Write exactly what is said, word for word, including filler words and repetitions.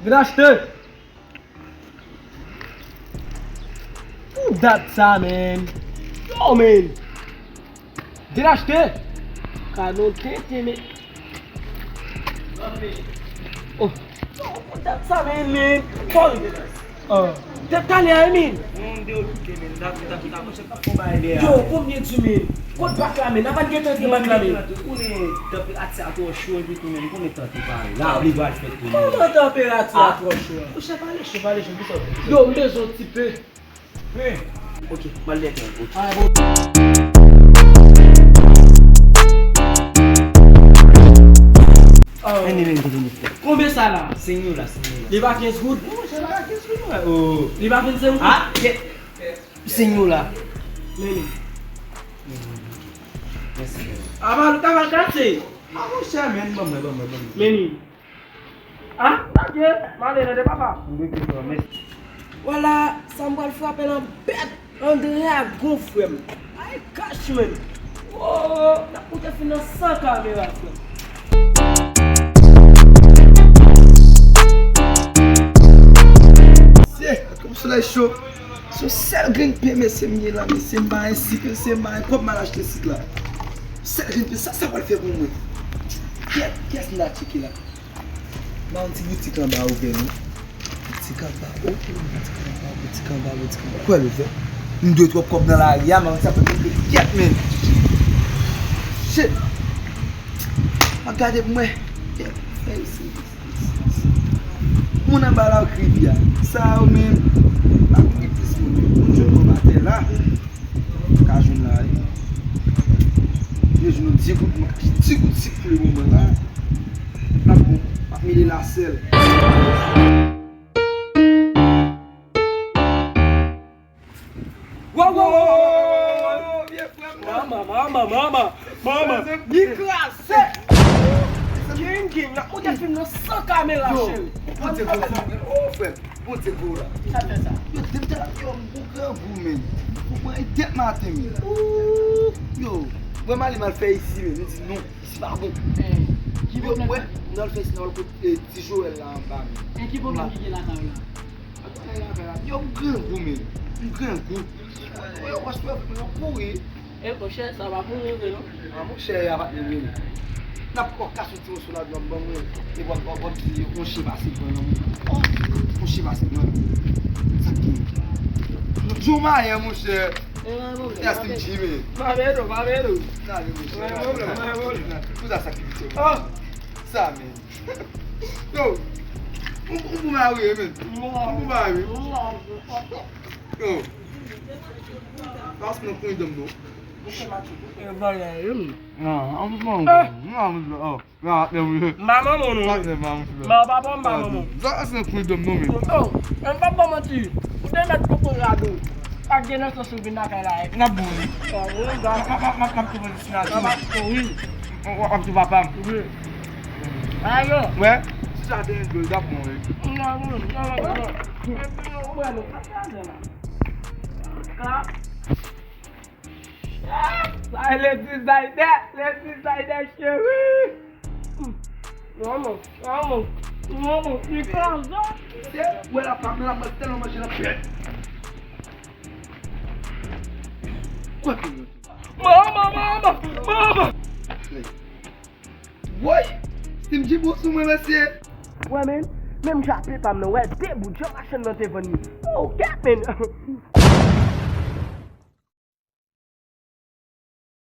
Denachte! Pou dat sa, man. Yo, man. Denachte! Ka non tenten, men. Oh. Yo, pou dat sa, man, man. Paul. Ah. Depi talè a, man. Yo, konbyen di, man? Kot bak la, man? N ap gentan antre bak la, man. Ou konnen tanperati a twò cho epi tou, man. Ou konnen tante pa la, li pral fèt tou, man. Kòman tanperati a twò cho a? Monchè, pale cho, pale cho, kisa w vle? Yo, m bezwen yon ti pe. Pe? Ok, m al dèyè tè, ok. Ah, bon. Oh. Konbyen sa la? Senk dola, senk dola. Li pa kenz goud? Non, monchè, li pa kenz goud, non. Oh. Li pa vennsenk goud? Ah, senk dola. Men li. Mèsi. Aval, aval kase. Ah, monchè, men, ban mwen, ban mwen, ban mwen. Men li. Ah, ok, m ale, tande papa. M rete fò, mèsi. Vwala, sa m pral frape lan bèt, an dragon, frè m. Ay, kach, man. Oh, n ap moute fin nan san kamera, frè m. Mesye, kòm solèy cho. Se yon sèl grenn pen, mesye, m ye la, mesye, m pa gen sik, mesye, m pa gen kòb m al achte sik la. Sèl grenn pen, sa, sa pral fè pou mwen? Kiyès, kiyès m ta tcheke la? M a yon ti boutik anba ouvè, non. Boutik anba, oh, boutik anba, boutik anba, boutik anba. Kwè l ouvè. M dwe twòp kòb nan lari a, men sa fè mwen kèt, men. Shit. M ap gade pou mwen. Fè isi. Moun anba la k rive a. Sa yo menm. Pa kouri plis moun. Moun jwenn kòb atè la. Ka jwenn la, wi. Yo jwenn yon ti gout, ti gout sik pou lemoman la. N ap bon, m ap mele lasèl. Wo, wo, wo, wo, wo, wo, vye frè m nan. Manman, manman, manman, manman. Li kraze. Gang, gang, n ap monte fim nan san kamera, cheri. Bondye gwo, frè m. Oh, frè m. Bondye gwo la. Sa fè sa. Yo, depi talè, yo, m gon grangou, men. Ou pran dèt maten, men. Ooh. Yo, mwen m ale m al fè isi, men. Nou di non, isi pa bon. Eh, ki pwoblèm? Mwen, m al fè isi, m al kot, eh, ti Joel la anba, men. Eh, ki pwoblèm ki gen lakay ou la? Yo, m grangou, men. M grangou. Yo, wè, wè, wè, kouri. E, monchè, sa pa pou rive, non. A, monchè, a pa rive, non. N ap kò kase yon ti moso ladan, ban mwen. E w ap, w ap, w ap di, yon chyen pase pran nan mwen. Oh, yon chyen pase pran. Sa k gen? Yon mayen, monchè. E, mwen, mwen, e a Slim Jim, men. Mwen, mwen, mwen, mwen. Sa, men, monchè. Mwen, mwen, mwen, mwen. Pou sa, sa ki pito. Oh! Sa, men. Yo, m, m pou mari, men. M pou mari. Yo. Pas nan kwen dam, non. E vòlè, wi. Non, an plus, non, non, an plus, oh, non, non, non. M pa manman w, non. Pas nan manman w, non. Mwen pa bon, m pa manman w. Sa, se nan kwen dam, non, men. Oh, e m p ap ba w manti. Ou te mèt kokorat ou. Pa gen nan sans ou vin lakay la, e. N ap bon, wi. Ah, bon, m ap, m ap, m ap, m ap tou pran ti sinachi. M ap tou, wi. W ap tou papa m. Wi. Ayo. Wè, si sa te yon dlo, l t ap bon, wi. Non, non, non, non, non. Epi, wè, nou pa t ale la. Ka. Sa e le dizaynè, le dizaynè cheri. Manman, manman, manman, li kraze. Se, wè la, pa m la, mwen tèlman manje nan pèt. Kwa ke mwen? Manman, manman, manman. Woy! Slim Jim bon sou mwen, mesye! Wè, men, menm jan pepa m nan, wè, de bout, jan machann nan te vann li. Oh, kèt, men!